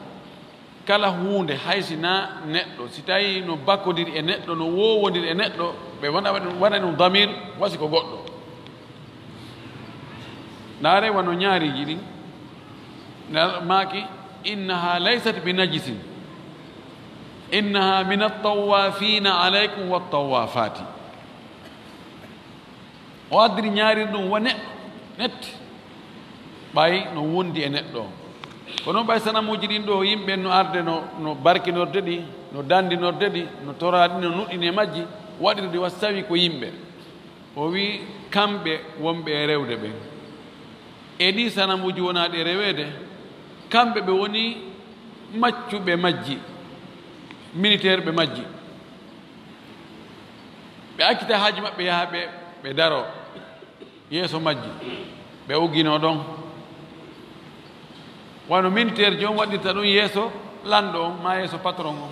kala huunde, hay si na neɗɗo, si tawii no bakondiri e neɗɗo, no woowondiri e neɗɗo, ɓe wona, waɗa ɗum damir, wa si ko goɗɗo. Ndaare wano ñaariiji ɗin, na maaki, "Innaha laysat bi najisin, innaha min at-tawwafina alaykum wat-tawwafati." O addiri ñaariri ɗum wa neɗɗo, net, ɓay no wondi e neɗɗo on. Ko non ɓay sanamuuji ɗin ɗoo, yimɓe no arde no, no barkinorde ɗi, no dandinorde ɗi, no tora ɗi, no nuɗɗini e majji, waɗiri ɗi wa si tawii ko yimɓe. O wi'i, kamɓe wonɓe e rewde ɓen, e ɗii sanamuuji wonaaɗi e reweede, kamɓe ɓe woni maccuɓe majji, militeer ɓe majji. Ɓe accita haaji maɓɓe yaha ɓe, ɓe daroo yeeso majji, ɓe ugginoo ɗon. Wano militeer joom waɗirta ɗum yeeso lanɗo on, maa yeeso patron on.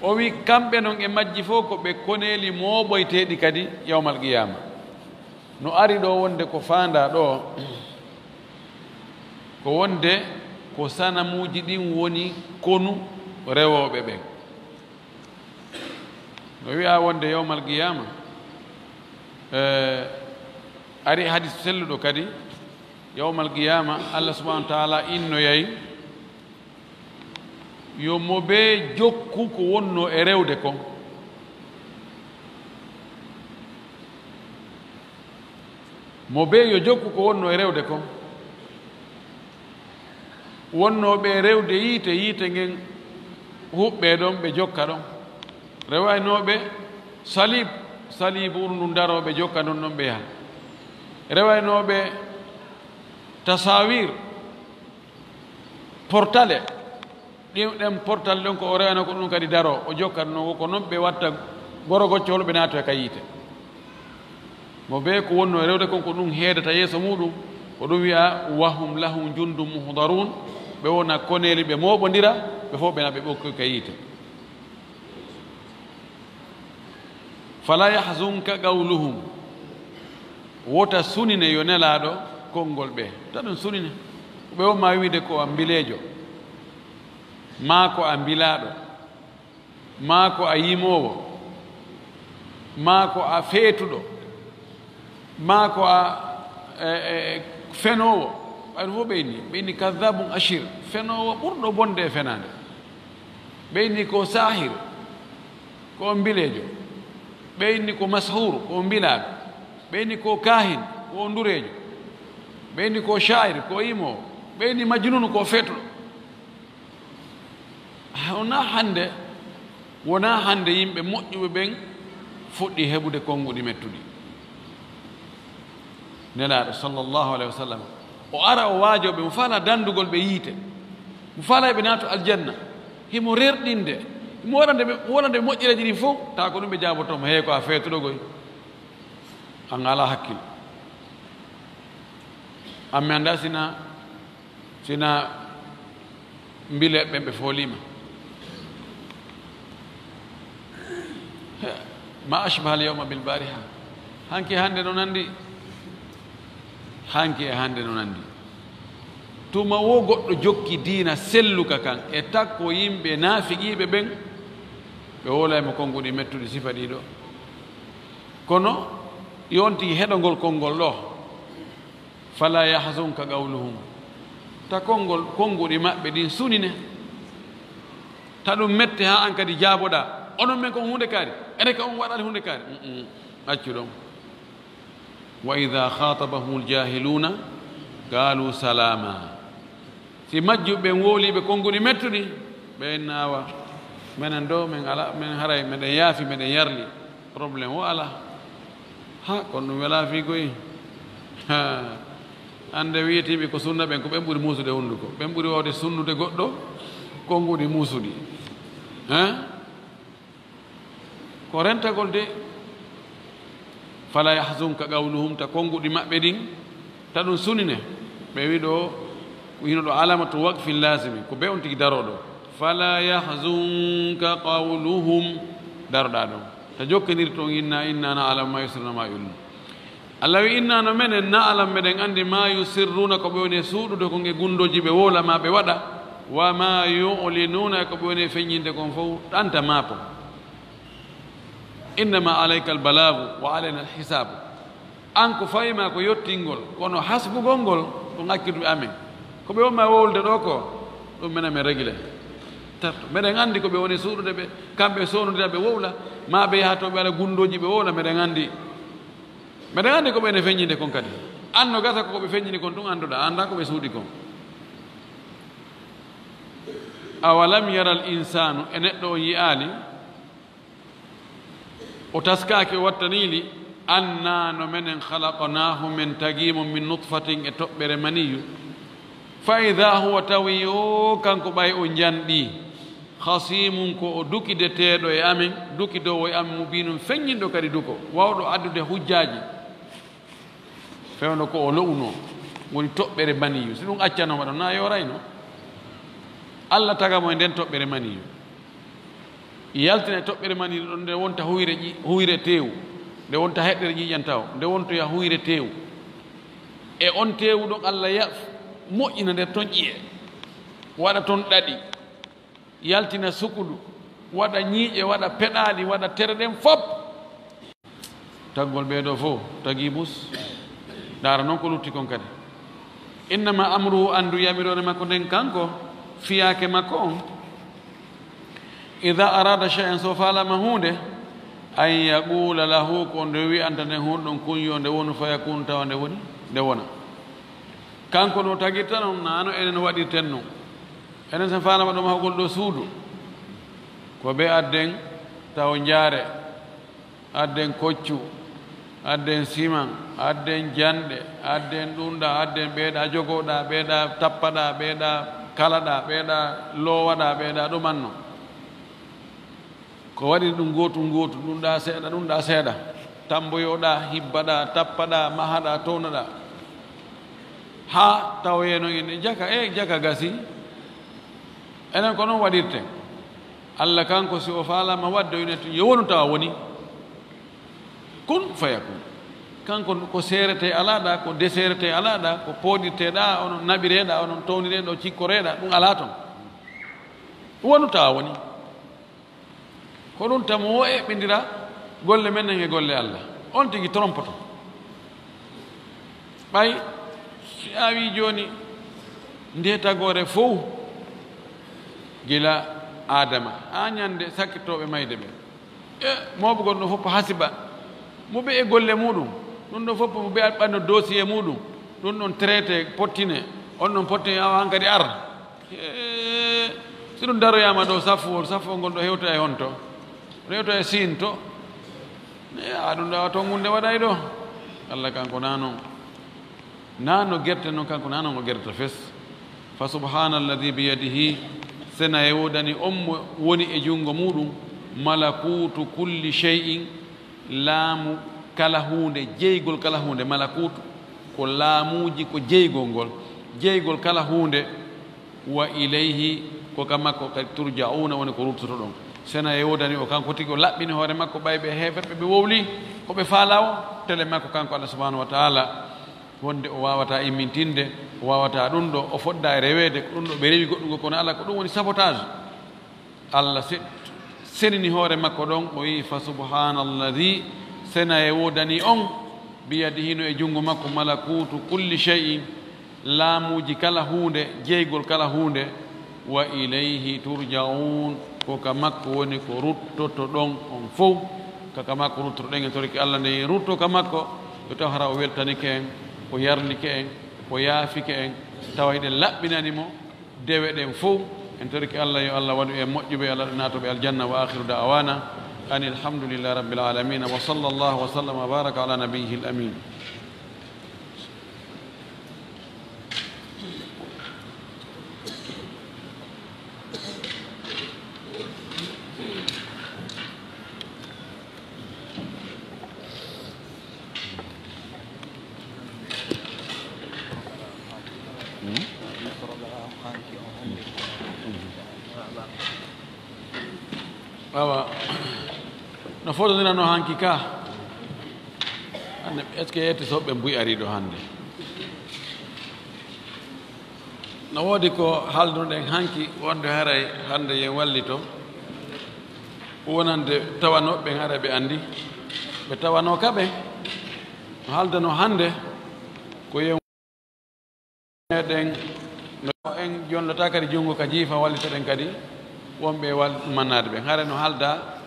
O wi'i, kamɓe non e majji fof ko ɓe koneeli mooɓoyteeɗi kadi yawmal qiyaama. No ari ɗoo wonde ko faandaa ɗoo, ko wonde ko sanamuuji ɗin woni konu rewooɓe ɓen. No wi'a wonde yawmal qiyaama, eh, ari hadis selluɗo kadi, yawmal qiyaama, Allah subhanahu wa ta'ala innoyay yo mo bee jokku ko wonno e rewde kon. Mo bee yo jokku ko wonno e rewde kon. Wonnooɓe e rewde yiite, yiite ngen huɓɓee ɗon, ɓe jokka ɗon. Rewaynooɓe saliib, saliibu uru ndun daroo, ɓe jokka ɗon, ɗon ɓe yaha. Rewaynooɓe tasaawiir, portale, ɗin, ɗen portal ɗon ko o rewano ko ɗum kadi daroo, o jokka ɗum, ko non ɓe watta goro goccol ɓe naatoya ka yiite. Mo bee ko wonno e rewde kon ko ɗum heedata yeeso muɗum, ko ɗum wi'a, "Wa hum lahum jundun muhdarun", ɓe wona koneeli ɓe mooɓondira, ɓe fof ɓe na ɓe ɓokkoy ka yiite. "Fala yahzunka qawluhum", wota sunine yo Nelaaɗo konngol ɓe. Ta ɗum sunine. Ɓe o ma wiide ko a mbileejo, maa ko a mbilaaɗo, maa ko a yimoowo, maa ko a feetuɗo, maa ko a, e, e, fenoowo. Ɓay ɗum fof ɓe inni, ɓe inni kadhabun ashir, fenoowo ɓurɗo bonde e fenaande. Ɓe inni ko sahir, ko on mbileejo. Ɓe inni ko mashur, ko on mbilaaɗo. Ɓe inni ko kahin, ko on ndureejo. Ɓe inni ko sha'ir, ko yimoowo. Ɓe inni majnun, ko feetuɗo. Wonaa hannde, wonaa hannde yimɓe moƴƴuɓe ɓen fuɗɗi heɓude konnguɗi mettuɗi. Nelaaɗo sallallahu alayhi wa sallam, o ara o waajoo ɓe, mo faalaa dandugol ɓe yiite, mo faalaa ɓe naatu aljanna, himo rerɗinde, Mo wonande ɓe, mo wonande ɓe moƴƴereeji ɗin fof, tawa ko ɗum ɓe jaaboto mo, "Hey, ko a feetuɗo koy. An alaa hakkil." An mi anndaa sina, sina mbileeɓe ɓen ɓe fooliima. Ma ashbaha al-yawma bil bariha. Hanki e hannde no nanndi. Hanki e hannde no nanndi. Tuma wo goɗɗo jokki diina selluka kan e takko yimɓe naafiqiiɓe ɓen, ɓe wowlay mo konnguɗi mettuɗi sifa ɗiɗo. Kono yonti heɗogol konngol ɗo, "Fala yahzunka qawluhum." Ta konngol, konnguɗi maɓɓe ɗin sunine. Ta ɗum mette haa an kadi jaaboɗaa. Onon men ko on huunde kaari. Ene ka on waɗali huunde kaari. Mm-mm. Accu ɗon. "Wa idha khatabahumul jahiluna qalu salama." Si majjuɓe ɓen wowliiɓe konnguɗi mettuɗi, ɓe inna awa, menen ɗo, men ala, men haray, meɗen yaafi, meɗen yarli. Problème o ala. Ha, kono ɗum wela fii koy. Ha. Annde wiyetiiɓe ko sunna ɓen, ko ɓen ɓuri muusude hunnduko. Ɓen ɓuri wawde sunnude goɗɗo, konnguɗi muusuɗi. Ha? Ko rentagol de, "Fala yahzunka qawluhum", ta konnguɗi maɓɓe ɗin, ta ɗum sunine. Ɓe wi ɗo, ko hino ɗo alamatu waqfin lazimi, ko be on tigi daroo ɗo. "Fala yahzunka qawluhum", daroɗaa ɗon. Ta jokkindirto on, "Inna, inna na'lamu ma yusirruna ma yu'linu." Allah wi, "Inna no menen, na'lam meɗen anndi ma yusirruna ko ɓe woni e suuɗude kon e gunndooji ɓe wowla ma ɓe waɗa, wa ma yu'linuna e ko ɓe woni e feññinde kon fof, ɗanta maapo. Innama alayka albalagu wa alayna alhisabu." An ko fawi ma ko yottingol, kono hasbugol ngol ko ŋakkidu amen. Ko ɓe wonma wowlude ɗo ko, ɗum menen men régulé. Tatto, meɗen anndi ko ɓe woni suuɗude ɓe, kamɓe soonodira ɓe wowla, ma ɓe yaha to ɓe ala gunndooji ɓe wowla, meɗen anndi. Meɗen anndi ko ɓe ne feññinde kon kadi. An no gasa ko ɓe feññini kon tun annduɗaa, anndaa ko ɓe suuɗi kon. "Awalam yaral insanu", e neɗɗo on yi'aali, o taskaaki, o wattaniili, "anna", no menen, "khalaqnahu", men tagii mo, "min nutfatin", e toɓɓere maniyu, "fa idha huwa", tawi o kanko ɓay o njanɗi, "khasimun", ko o dukideteeɗo e amen, dukidoowo e amen, "mubinun", feññinɗo kadi duko, wawɗo addude hujjaaji. Fewndo ko o lo'unoo, woni toɓɓere maniyu. Si ɗum accanooma ɗon, na yoorayno. Allah taga mo e nden toɓɓere maniyu. Yaltina e toɓɓere maniyu ɗon, nde wonta huyre ƴi-, huyre teewu, nde wonta heɗɗere ƴiiƴan taw, nde wontoya huyre teewu. E on teewu ɗon, Allah ya-, moƴƴina nder ton ƴi'e, waɗa ton ɗaɗi, yaltina sukudu, waɗa ñiiƴe, waɗa peɗaali, waɗa tere ɗen fop. Taggol ɓee ɗoo fof tagi mus. Ndaara noon ko lutti kon kadi. Innama amruhu, anndu yamiroore makko nden kanko, fiyaake makko on, ida arada shay'an, so faalama huunde, an yaqula lahu, ko nde wi'anta nden huunde ɗon kun, yo nde wonu, fayakun, tawa nde woni, nde wona. Kanko no tagirta non, naano enen waɗirten non. Enen sen faalama ɗo mahugol ɗo suudu, ko ɓe adden taw njaare, adden koccu, adden siman, adden janɗe, adden ɗunɗa, adden ɓeeɗa jogoɗa, ɓeeɗa tappaɗa, ɓeeɗa kalaɗa, ɓeeɗa lowaɗa, ɓeeɗa ɗumanno. Ko waɗi ɗum gootum gootum, ɗum ɗa seeɗa, ɗum ɗa seeɗa, tamboyoɗa, hibbaɗa, tappaɗa, mahaɗa, townaɗa, haa tawoyee noon ene jaka, e jaka gasi. Enen ko noon waɗirten. Allah kanko, si o faalama waɗde, o ina tun, yo wonu tawa woni. Kun fayakun. Kanko ko seerete alaa ɗa, ko deseerete alaa ɗa, ko pooɗirte ɗa, onon naɓire ɗa, onon townire ɗo, cikkore ɗa, ɗum alaa toon. Wonu tawa woni. Ko ɗum tamo o eɓɓindira golle men en e golle Allah. On tigi trompoto. Ɓay si a wi jooni nde tagoore fow gila Adama haa ñande sakkitooɓe mayde ɓe. E moobugol ɗum fof hasiba. Mo ɓe e golle muɗum. Ɗum ɗo fof mo ɓe ɓanno dossier muɗum. Ɗum ɗon traité pottine. On ɗon pottine awa hankadi ar. E, si ɗum daroyaama ɗo safowol, safowol ngol ɗo hewta e honto? Ɗo hewta e Siin to. E, a ɗum ɗo awa toon ngunde waɗay ɗo. Allah kanko na noon. Na no gerte noon, kanko na noon o gerta fes. Fa subhaana alladi biyadihi Sena e woodani on mo woni e junngo muuɗum malakuutu kulli shay'in, laamu kala huunde, jeygol kala huunde. Malakuutu ko laamuuji, ko jeygol ngol, jeygol kala huunde. Wa ilayhi, ko ka makko kadi turja'uuna, woni ko ruttotoɗon. Sena e woodani o kanko tigi, o laɓɓini hoore makko ɓay ɓe heeferɓe ɓe wowli ko ɓe faalaa o, tele makko kanko Allah subhanahu wa ta'ala, wonde o waawataa immintinde, o waawataa ɗum ɗo, o foddaa e reweede, ko ɗum ɗo ɓe rewi goɗɗum ngol, kono alaa, ko ɗum woni sabotage. Allah se-, senini hoore makko ɗon, o wi'i, "Fa subhaanalladhi, sena e woodani on, biyadihi, no e junngo makko, malakuutu kulli shay'in, laamuuji kala huunde, jeygol kala huunde, wa ilayhi turja'uun, ko ka makko woni ko ruttotoɗon on fow." Ka, ka makko ruttotoɗen, en torike Allah nde en rutto ka makko, yo taw hara o weltanike en, o yarlike en, o yaafike en, tawa hiɗen laɓɓinani mo dewe ɗen fow. En torike Allah, yo Allah waɗu en moƴƴuɓe, Allah naatoɓe aljanna. Wa akhiru da'wana anil hamdulillahi rabbil alamin. Wa sallallahu wa sallama wa baraka ala nabiyyihil amin. Awa, no fotondira no hanki ka? Hannde, est-ce que yetti soɓɓe mbuy ari ɗo hannde? No woodi ko haaldunoɗen hanki, wonde haray hannde yen wallito wonande tawanooɓe ɓen, haray ɓe anndi, ɓe tawanoo ka ɓe. No haaldanoo hannde ko yen meɗen, no en jonlata kadi junngo ka jiifa, wallitoɗen kadi wonɓe wal-, mannaade ɓen. Haray no haalda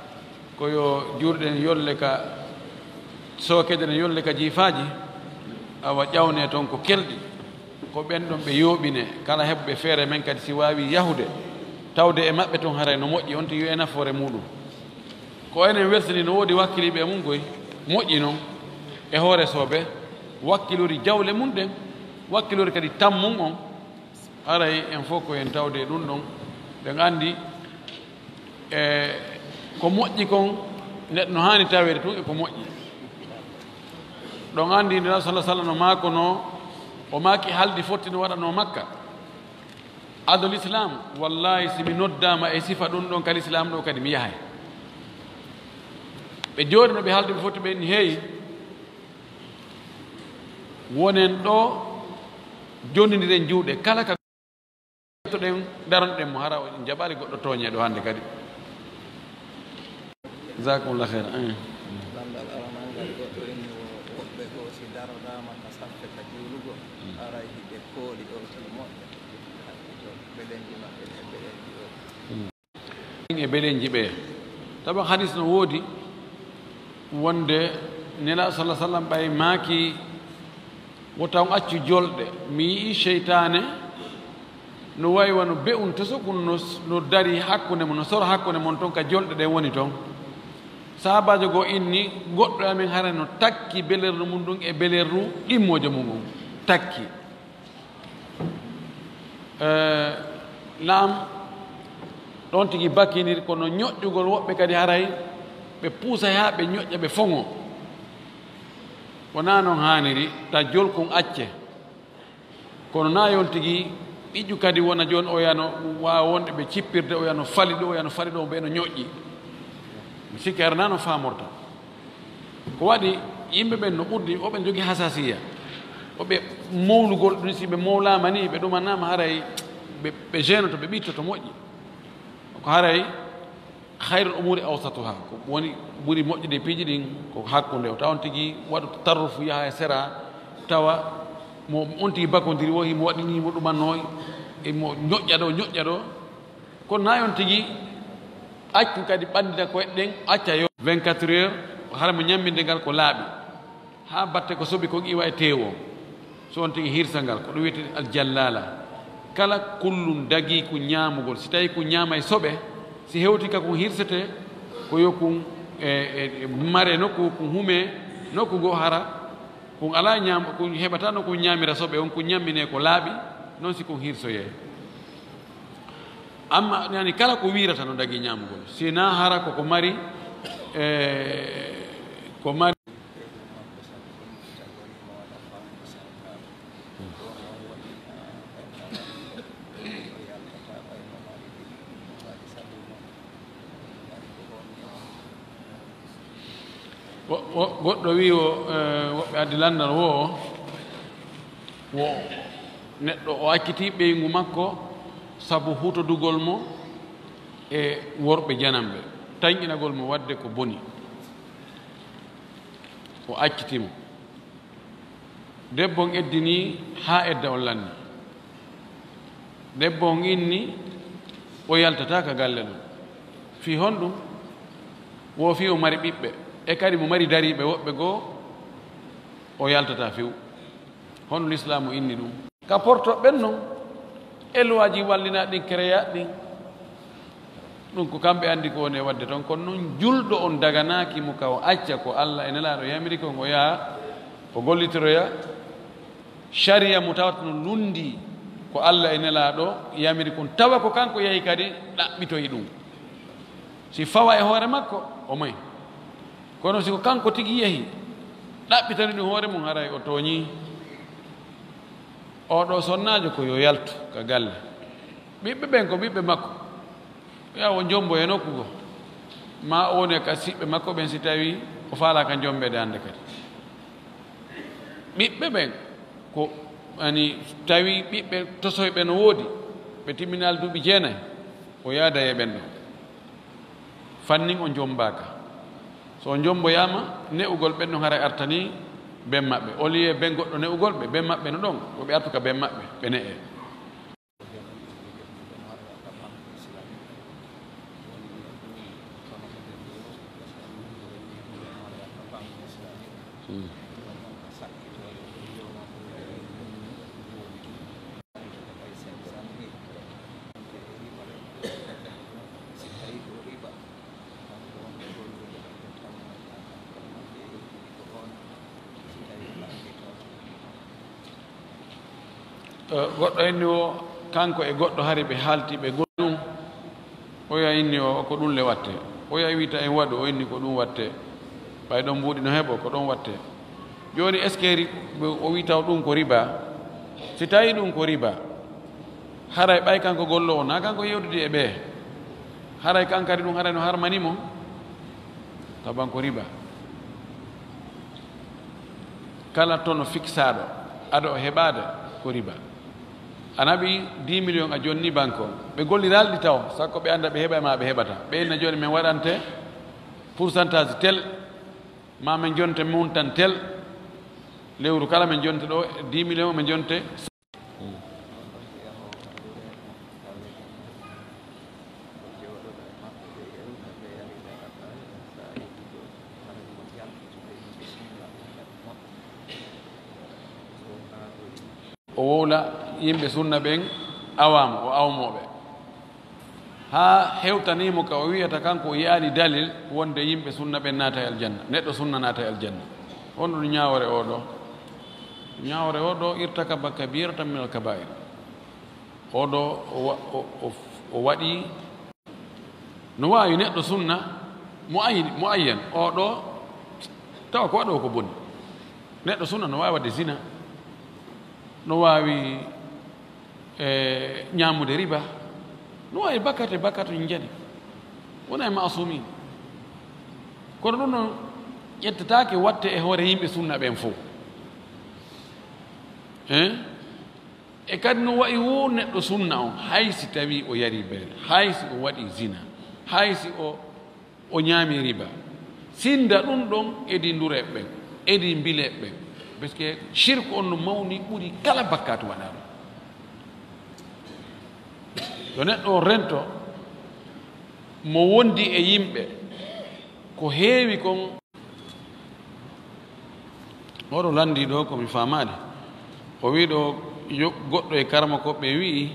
ko yo juurɗen yolle ka sookeɗen, yolle ka jiifaaji, awa ƴawne toon ko kelɗi, ko ɓen ɗon ɓe yooɓine, kala heɓuɓe feere men kadi si waawi yahude, tawde e maɓɓe toon, haray no moƴƴi, on tigi yo e nafoore muuɗum. Ko enen welsinii, no woodi wakkiliiɓe e mum koy, moƴƴi noon e hoore soobe, wakkilori jawle mum ɗen, wakkilori kadi tammum on, haray en fof ko en tawde e ɗum ɗon, ɗen anndi, e ko moƴƴi kon, neɗɗo no haani taweede tun e ko moƴƴi. Ɗon anndi Nulaaɗo sallallaahu alayhi wa sallam no maakonoo, o maaki haldi fotti no waɗanoo Makka. Adol Islam, wallaahi, si mi noddaama e sifa ɗum ɗon ka Lislaam ɗo kadi, mi yahay. Ɓe jooɗino, ɓe haaldi, ɓe fotti, ɓe inni, "Hey, wonen ɗo, jonnindiren juuɗe, kala ka toɗen, daranɗen mo, hara o jaɓaali goɗɗo tooñe ɗo hannde kadi." Jazakumullah khairan. Eh. Lamndal aranal ngal, goɗɗo inni wo-, woɓɓe goo si darodaama ka saffe ka juulugol, haray hiɓe kooli ɗowtii moƴƴa, hakkito belenji maɓɓe ɗen, belenji o. E belenji ɓe. Tawa hadis no woodi wonde Nelaaɗo sallallaahu alayhi wa sallam ɓay maaki, "Wota on accu jolɗe. Mi yi'i seytaane no wayi wano be'un tosokun no, no dari hakkunde mon, no sora hakkunde mon ton ka jolɗe ɗen woni ton." Sahaabaajo goo inni, "Goɗɗo e amen hara no takki belerru mum ɗum e belerru ɗimmoojo mum on. Takki." Eh, naam, ɗon tigi bakinir, kono ñoƴƴugol woɓɓe kadi haray ɓe puusay haa ɓe ñoƴƴa, ɓe foŋo. Wonaa noon haaniri, ta jolkun acce. Kono naa yon tigi ɓiƴƴu kadi wona jooni o yano waawa wonde ɓe cippirde, o yano fali ɗo, o yano fali ɗo, ɓe no ñoƴƴi. Mi sikki ara naa no faamorta. Ko waɗi yimɓe ɓen no ɓurdi, o ɓe jogii hasasiya, o ɓe mowlugol ɗum, si ɓe mowlaama ni, ɓe ɗumanaama, haray ɓe, ɓe jeenoto, ɓe ɓittoto moƴƴi. Ko haray khairul umuri awsatuha, ko woni ɓuri moƴƴude piiji ɗin, ko hakkunde o. Tawa on tigi waɗu tatarrufu, yaha e sera, tawa mo on tigi bakondiri o, himo waɗi ni, mo ɗumanno, imo ñoƴƴa ɗo, ñoƴƴa ɗo. Kono naa yon tigi accu kadi ɓanndita koye ɗen, acca yo vingt-quatre heures, hara mo ñamminde ngal ko laaɓi, haa batte ko soɓi kon iwa e teewu on. So on tigi hirsa ngal, ko ɗum wiyetee aljallala. Kala kullun dagii kun ñaamugol, si tawii kun ñaamay soɓe, si hewti ka kun hirsete, ko yo kun e, e, e mare nokku, kun hume nokku goo, hara kun alaa ñaam-, kun heɓataa no kun ñaamira soɓe on, kun ñamminee ko laaɓi, non si kun hirsoyee. Amma yani kala ko wiirata no dagi ñaamugol, si na hara ko ko mari, e, ko mari. Wo-, wo-, goɗɗo wii o, e, woɓɓe addi lanndal wo, wo neɗɗo o accitii ɓeyngu makko sabu hutodugol mo e worɓe janamɓe, tanƴinagol mo waɗde ko boni. O accitii mo. Debbo on eddini haa edda on lanni. Debbo on inni o yaltataa ka galle ɗon. Fii honɗum? Wo fii o mari ɓiɓɓe. E kadi mo mari dariiɓe woɓɓe goo, o yaltataa few. Honɗum Lislaamu inni ɗum? Ka porto ɓen non, e luwaaji wallinaaɗi ɗin, kereyaaɗi ɗin. Ɗum ko kamɓe anndi ko woni e waɗde ton, kono non julɗo on daganaaki mo ka o acca ko Alla e Nelaaɗo yamiri kon, o yaha o gollitoroya sariya mo tawata no lunndii ko Alla e Nelaaɗo yamiri kon, tawa ko kanko yahi kadi ɗaɓɓitoyi ɗum. Si fawa e hoore makko, o moy. Kono si ko kanko tigi yahi, ɗaɓɓitani ɗum hoore mum, haray o tooñii. Oo ɗoo sonnaajo ko yo yaltu ka galle. Ɓiɓɓe ɓen ko ɓiɓɓe makko. Yaa o jombo e nokku goo. Maa o wone ka siɓɓe makko ɓen si tawii o faalaaka jombeede hannde kadi. Ɓiɓɓe ɓen ko, ani, tawi ɓiɓɓe tosoyɓe no woodi, ɓe timminaali duuɓi jeenay, o yaada e ɓen ɗon. Fannin o jombaaka. So o jomboyaama, ne'ugol ɓen ɗon haray artanii ben maɓɓe. Au lieu ben goɗɗo ne'ugol ɓe, ben maɓɓe no ɗon, ko ɓe artu ka ben maɓɓe, ɓe ne'ee. Eh, goɗɗo inni o, kanko e goɗɗo hari ɓe haalti ɓe goɗɗum. Oya inni o, ko ɗum le watte. Oya wiita en waɗu, o inni ko ɗum watte. Ɓay ɗon mbuuɗi no heɓo, ko ɗon watte. Jooni, est-ce que ri-, o wiita o ɗum ko riba? Si tawi ɗum ko riba, haray ɓay kanko golloowo, na kanko yewtidi e ɓee. Haray kankari ɗum, haray no harmani mo. Taban ko riba. Kala tono fiksaaɗo, ado o heɓaade, ko riba. A naɓi dix millions a jonni banque on. Ɓe golliraali ɗi taw, sakko ɓe annda ɓe heɓa e ma ɓe heɓata. Ɓe inna jooni men waɗante pourcentage tel, ma men jonte montant tel. Lewru kala men jonte ɗo dix millions, men jonte. O wowla yimɓe sunna ɓen, awaama, o awmooɓe. Haa hewtanii mo ka o wi'ata kanko o yi'aali dalil wonde yimɓe sunna ɓen naatay aljanna, neɗɗo sunna naatay aljanna. Honɗun ñaawoore oo ɗoo? Ñaawoore oo ɗoo, irtakaba kabiratan minal kabair. Oo ɗoo o wa-, o, o, o waɗii, no waawi neɗɗo sunna mo ay-, mo ayyan, oo ɗoo tawa ko waɗoo ko boni. Neɗɗo sunna no waawi waɗde zina, no waawi e ñaamude riba, no waawi bakkate, bakkatu en njani. Wona e maasumin. Kono ɗum noon ƴettataake watte e hoore yimɓe sunna ɓen fof. Hein? E kadi no wayi wo neɗɗo sunna on, hay si tawi o yari beel, hay si o waɗi zina, hay si o o ñaami riba. Sinda ɗum ɗon edi ndureɓe ɓen, edi mbileɓe ɓen. Parce que shirku on no mawni, ɓuri kala bakkaatu waɗaaɗo. Yo neɗɗo on rento mo wondi e yimɓe ko heewi kon. Oɗo lanndii ɗoo ko mi faamaali. O wii ɗoo yo goɗɗo e karamokooɓe wi'i,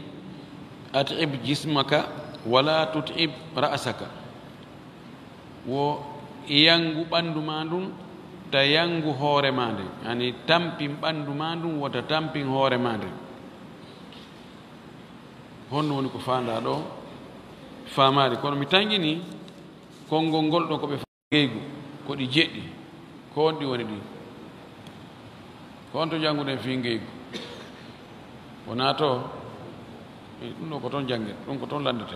"At'ib jismaka wala tut'ib ra'saka." Wo yanngu ɓanndu maa ndun, ta yanngu hoore maa nden. Yani tampin ɓanndu maa ndun, wota tampin hoore maa nden. Honno woni ko faandaa ɗoo? Faamaali, kono mi tanƴinii konngol ngol ɗon ko ɓe fa-, ngeygu, ko ɗi jeɗɗi, ko on ɗi woni ɗi? Ko on to jannguɗen fii ngeygu? Wonaa to, e, ɗum ɗo ko toon janngete, ɗum ko toon lanndete.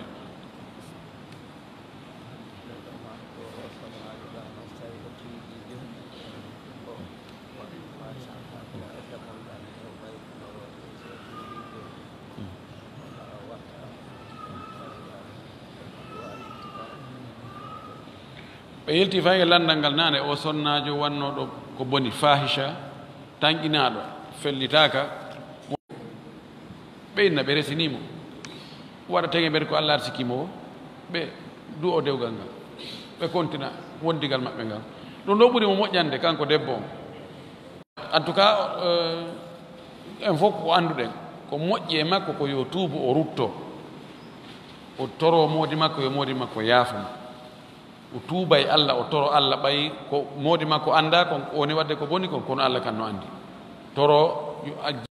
Ɓe yilti fay e lanndal ngal naane, o sonnaajo wannooɗo ko boni, faahisha, tanƴinaaɗo, fellitaaka. Ɓe inna, ɓe resini mo. Waɗa tege mbeɗa ko Allah arsiki mo, ɓe du'o dewgal ngal. Ɓe kontina wondigal maɓɓe ngal. Ɗum ɗo ɓuri mo moƴƴande, kanko debbo on. En tout cas, euh, en fof ko annduɗen, ko moƴƴi e makko ko yo tuubu, o rutto. O toro moodi makko, yo moodi makko yaafo mo. O tuuba e Allah, o toro Allah, ɓay ko moodi makko annda kon, o woni waɗde ko boni kon, kono Allah kan no anndi. Toro yo a